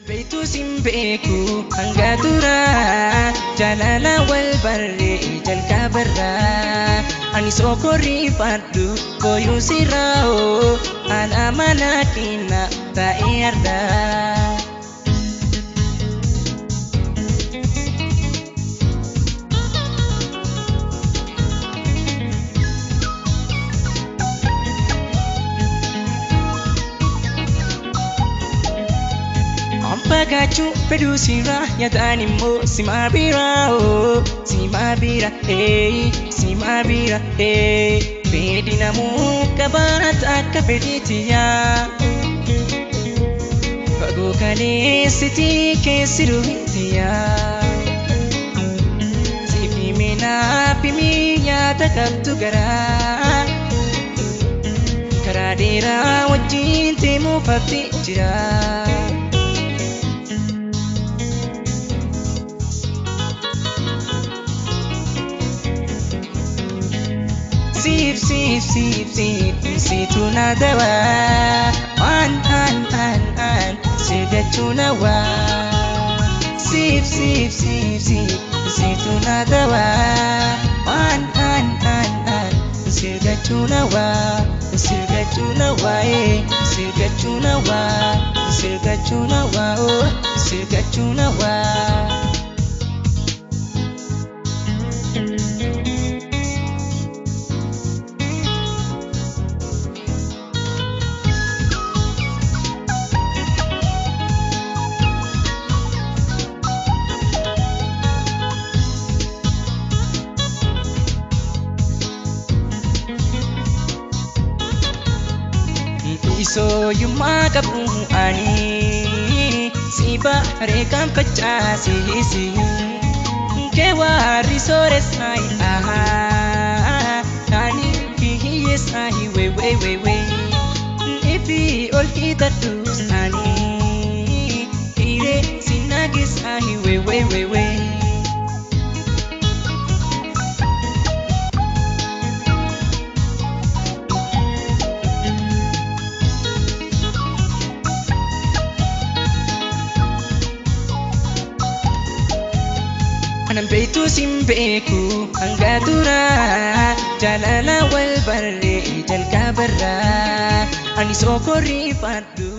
Beektuu sin beeku hanga duraa jaalala wal barree jalqabarraa ani sokorrii fadhu booyuu sirraa ana mana kenna ta'ee argaa. Fagaachuu fedhuu sirraa yaadaan immoo simaa biraa simaa bira simaa bira fedhi namuu qabaata akka fedhiitiyaa fagoo kaleessitii keessi ruhitiyaa siif himee naaf himii yaada qabdu garaa karaa dheeraa wajjin deemuuf abdii jira. Siif siif siif siif situ na dawaa an an an an sirgachuu na waa siif siif siif siif situ na dawaa an an an an sirgachuu na waa sirgachuu na waa sirgachuu na waa sirgachuu na waa sirgachuu na waa. Isooyummaa qabu ani si baaree kan facaasisi kee warri sooressaayi ani fi hiyyeessaayi wewewewe ifi ol hiixadhus ani hiree sinaagisaayi wewewewe. Anan beektuu sin beeku hanga duraa jaalala wal barree jalqabarraa ani sokorrii fadhu.